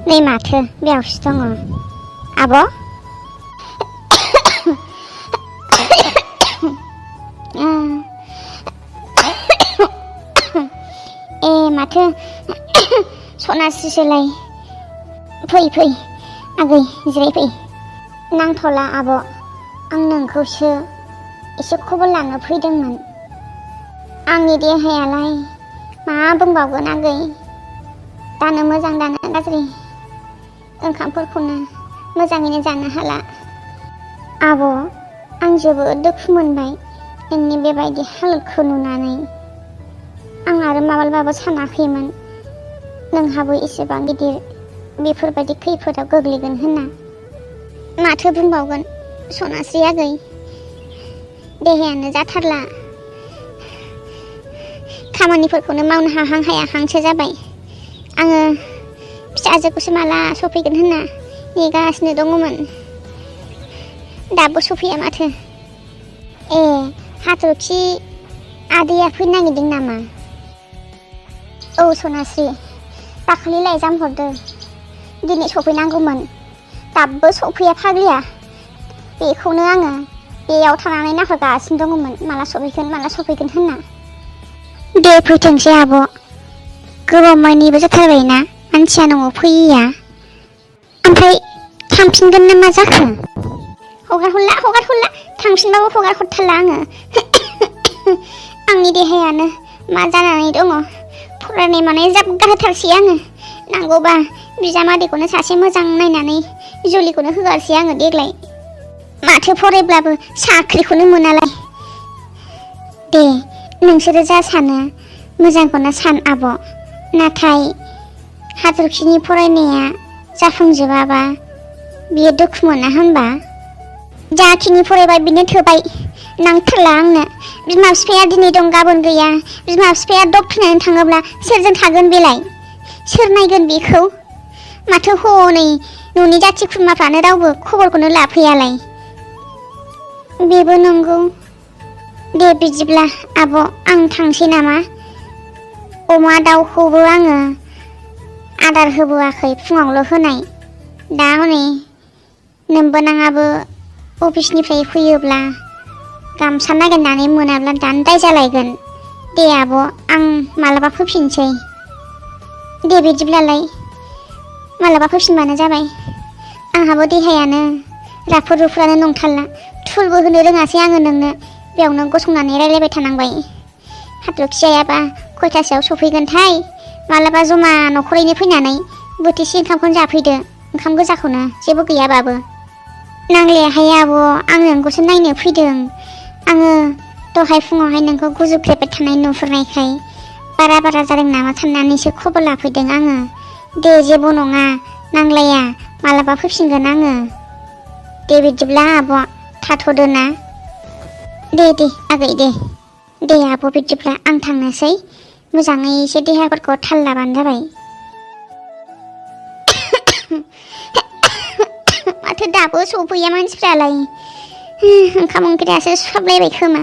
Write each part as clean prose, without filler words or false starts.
नै माथो बेयावसो दङ आब'। ए माथो सनास्रिसोलाय। फै फै आगै जिरायफै। नांथ'ला आब', आं नोंखौसो एसे खबर लानो फैदोंमोन। आंनि देहायालाय मा बुंबावगोन आगै, दानो मोजां दानो गाज्रि, ओंखामफोरखौनो मोजाङैनो जानो हाला। आब', आं जोबोद दुखु मोनबाय नोंनि बेबायदि हालोदखौ नुनानै। आं आरो माब्लाबाबो सानाखैमोन नोंहाबो एसेबां गिदिर बेफोरबायदि खैफोदाव गोग्लैगोन होनना। माथो बुंबावगोन सनास्रि आगै, देहायानो जाथारला। खामानिफोरखौनो मावनो हाहां हायाहांसो जाबाय। आङो फिसाजोखौसो माला सफैगोन होनना नेगासिनो दङमोन, दाबो सफैया माथो। ए हाथरखि आदैया फैनो नागिरदों नामा? औ सनास्रि, दाखालि लाइजाम हरदो, दिनै सफैनांगौमोन, दाबो सफैया फाग्लिया। बेखौनो आङो बेयाव थानानै नाहरगासिनो दङमोन, माला सफैगोन होनना। दे फैथोंसै आब', गोबावमानिबो जाथारबायना मानसिया न'आव फैयैया। ओमफ्राय थांफिनगोन ना मा जाखो? हगार हरला थांफिनबाबो हगार हरथारला आङो। आंनि देहायानो मा जानानै दङ, फरायनाय मानाय ज्राब गारहोथारसै आङो। नांगौबा बिजामादैखौनो सासे मोजां नायनानै जुलिखौनो होगारसै आङो देग्लाय। माथो फरायब्लाबो साख्रिखौनो मोनालाय। दे नोंसोरो जा सानो मोजांखौनो सान आब', नाथाय हाथरखिनि फरायनाया जाफुंजोबाबा बियो दुखु मोना होनबा? जाखिनि फरायबाय बिनो थोबाय, नांथारला आंनो। बिमा बिफाया दिनै दं गाबोन गैया। बिमा बिफाया दब थैनानै थाङोब्ला सोरजों थागोन बेलाय? सोर नायगोन बेखौ? माथो हनै न'नि जाथि खुरमाफ्रानो रावबो खबरखौनो लाफैयालाय। बेबो नंगौ। दे बिदिब्ला आब', आं थांसै नामा? अमा दाउखौबो आङो आदार होबोआखै, फुङावल' होनाय। दा हनै नोमबोनाङाबो अफिसनिफ्राय फैयोब्ला गामसा नागिरनानै मोनाब्ला दानो दाय जालायगोन। दे आब', आं मालाबा फैफिनसै। दे बिदिब्लालाय मालाबा फैफिनबानो जाबाय। आंहाबो देहायानो राफोद रुफोदानो नंथारला, थुलबो होनो रोङासै आङो नोंनो, बेयावनो गसंनानै रायलायबाय थानांबाय। हाथरखि आयाबा खयथासोआव सफैगोनथाय? मालाबा जमा न'खरैनो फैनानै बोथिसे ओंखामखौनो जाफैदो, ओंखाम गोजाखौनो, जेबो गैयाबाबो। नांलायाहाय आब', आं नोंखौसो नायनो फैदों। आङो दहाय फुङावहाय नोंखौ गुजुख्रेबबाय थानाय नुहुरनायखाय बारा जादों नामा साननानैसो खबर लाफैदों आङो। दे जेबो नङा, नांलाया, मालाबा फैफिनगोन आङो। दे बिदिब्ला आब' थाथ'दो ना। दे आगै दे आब' बिदिब्ला आं थांनोसै, मोजाङै एसे देहाफोरखौ थाल लाबानो जाबाय। माथो दाबो सफैया मानसिफ्रालाय? ओंखाम ओंख्रियासो सुहाबलायबाय खोमा।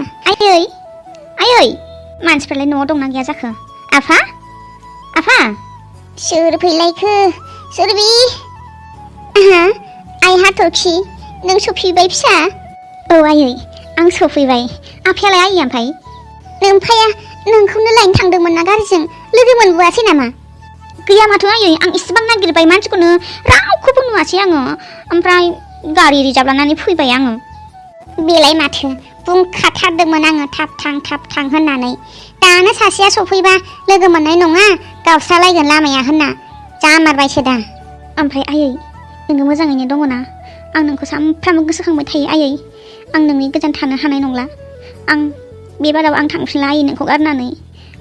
आयै मानसिफ्रालाय न'आव दंना गैया जाखो? आफा सोर फैलायखो? सोर बि? आइ हाथरखि, नों सफैबाय फिसा? औ आयै, आं सफैबाय। आफायालाय आयै ओमफ्राय? ओमफ्राया नोंखौनो लायनो थांदोंमोन ना गारिजों, लोगो मोनबोआसै नामा? गैया माथो आयै, आं इसेबां नागिरबाय मानसिखौनो रावखौबो नुवासै आङो। ओमफ्राय गारि रिजार्भ लानानै फैबाय आङो। बेलाय माथो बुंखाथारदोंमोन आङो थाब थां होननानै। दानो सासेया सफैबा लोगो मोननाय नङा, गावस्रालायगोन लामाया होनना जामारबायसो दा। ओमफ्राय आयै, नोङो मोजाङैनो दङ ना? आं नोंखौ सानफ्रामबो गोसोखांबाय थायो आयै। आं नोंनि गोजान थानो हानाय नंला। आं बे बाराव आं थांफिनला आयै नोंखौ गारनानै।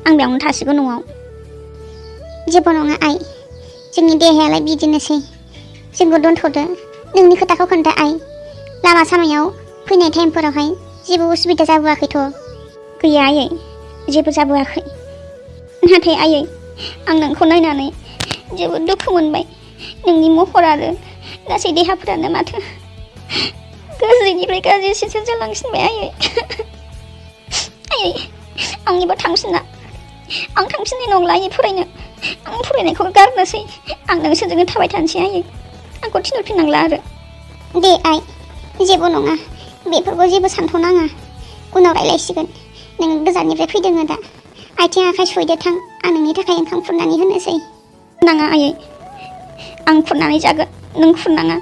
आं बेयावनो थासिगोन न'आव। जेबो नङा आइ, जोंनि देहायालाय बिदिनोसै। जोंखौ दोनथ'दो, नोंनि खोथाखौ खोन्था आइ। लामा सामायाव फैनाय टाइमफोरावहाय जेबो उसुबिदा जाबोआखैथ'? गैया आयै, जेबो जाबोआखै। नाथाय आयै, आं नोंखौ नायनानै जोबोद दुखु मोनबाय। नोंनि महर आरो गासै देहाफोरानो माथो गाज्रिनिफ्राय गाज्रिसिनसो जालांसिनबाय आयै। आयै, आंनिबा थांफिनला। आं थांफिननाय नंला आयै फरायनो। आं फरायनायखौ गारनोसै आं नोंसोरजोंनो थाबाय थानोसै आयै आंखौ थिनहरफिननांला आरो दे आइ जेबो नङा बेफोरखौ जेबो सानथ'नाङा उनाव रायलायसिगोन नों गोजाननिफ्राय फैदों दा आथिं आखाइ सुहैदो थां आं नोंनि थाखाय ओंखाम खुरनानै होनोसै नाङा आयै आं खुरनानै जागोन नों खुरनाङा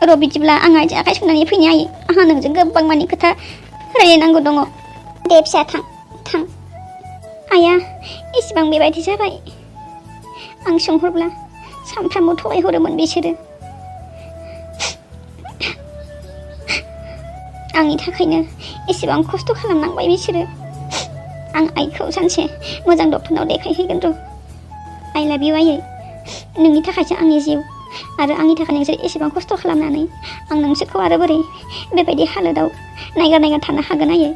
र' बिदिब्ला आं आथिं आखाइ सुनानै फैनि आयै आंहा नोंजों गोबां मानि खोथा रायलायनांगौ दङ दे फिसा थां आया इसिबां बेबायदि जाबाय आं सोंहरब्ला सानफ्रामबो थगायहरोमोन बिसोरो आंनि थाखायनो एसेबां खस्थ' खालामनांबाय बिसोरो आं आइखौ सानसे मोजां डक्टरनाव देखायहैगोन र' आइ लाभ इउ आयै नोंनि थाखायसो आंनि जिउ आरो आंनि थाखाय नोंसोर एसेबां खस्थ' खालामनानै आं नोंसोरखौ आरो बोरै बेबायदि हालोदाव नायगार थानो हागोन आयै